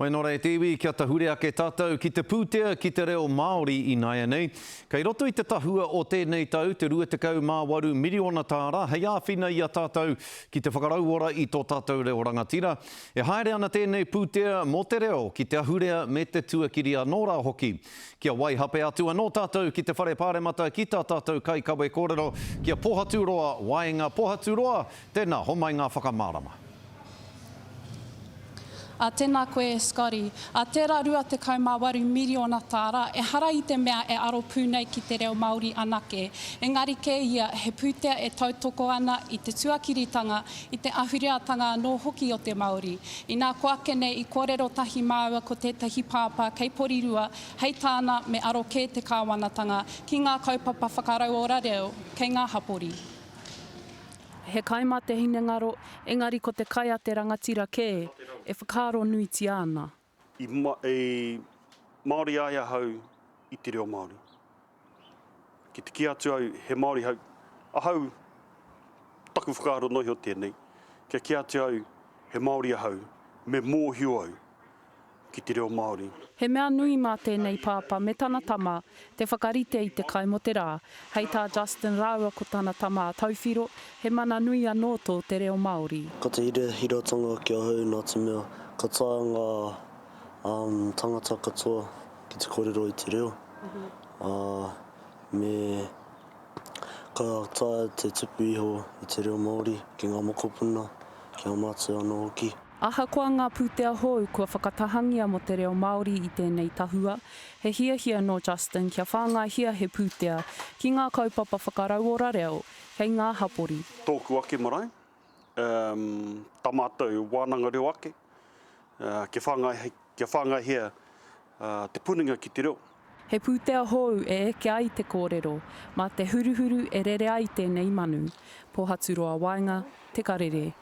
Hoi nō reira te iwi, kia tahure ake tātou ki te pūtea ki te reo Māori ināianei. Kei roto i te tahua o tēnei tau te 28 miriona tāra hei āwhina i a tātou ki te whakarauora i tō tātou reo rangatira. E haere ana tēnei pūtea mō te reo ki te ahurea me te tuakiri anō rā hoki. Kia waihape atu anō tātou ki te Whare Pāremata ki tā tātou kaikawe kōrero, ki a Pohaturoa Waenga. Pohaturoa, tēnā, homai ngā whakamārama. Ā, tēnā koe e Scotty. Ā, tērā 28 miriona tāra, ehara i te mea e aro pū nei ki te reo Māori anake. Engari kē ia, he pūtea e tautoko ana i te tuakiritanga, i te ahureatanga anō hoki o te Māori. Inā ko ake nei i kōrero tahi māua ko tētahi pāpā kei Porirua, hei tāna me aro kē te kāwanatanga ki ngā kaupapa whakarauora reo kei ngā hapori. He kai mā te hinengaro, engari ko te kai a te rangatira kē e whakaaro nuitia ana. I Māori ai ahau i te reo Māori. Ki te kī atu au he Māori hau, ahau, taku whakaaro noa iho tēnei, kia kī atu au he Māori ahau, me mōhio au ki te reo Māori. He mea nui mā tēnei pāpā me tana tama te whakarite i te kai mō te rā. Hei tā Justin rāua ko tana tama a Tauwhiro, he mana nui anō tō te reo Māori. Ko te hirahiratanga ki ahau nā te mea ka taea ngā tangata katoa ki te kōrero i te reo, ā, me ka taea te tupu iho i te reo Māori ki ngā mokopuna, ki a mātou anō hoki. Ahakoa ngā pūtea hou kua whakatahangia mō te reo Māori i tēnei tahua, he hiahia nō Justin kia whāngaihia he pūtea ki ngā kaupapa whakarauora reo kei ngā hapori. Tōku ake marae, tā mātou wānanga reo ake, kia whāngaihia te puninga ki te reo. He pūtea hou e eke ai te kōrero, mā te huruhuru e rere ai tēnei manu. Pohaturoa Waenga, Te Karere.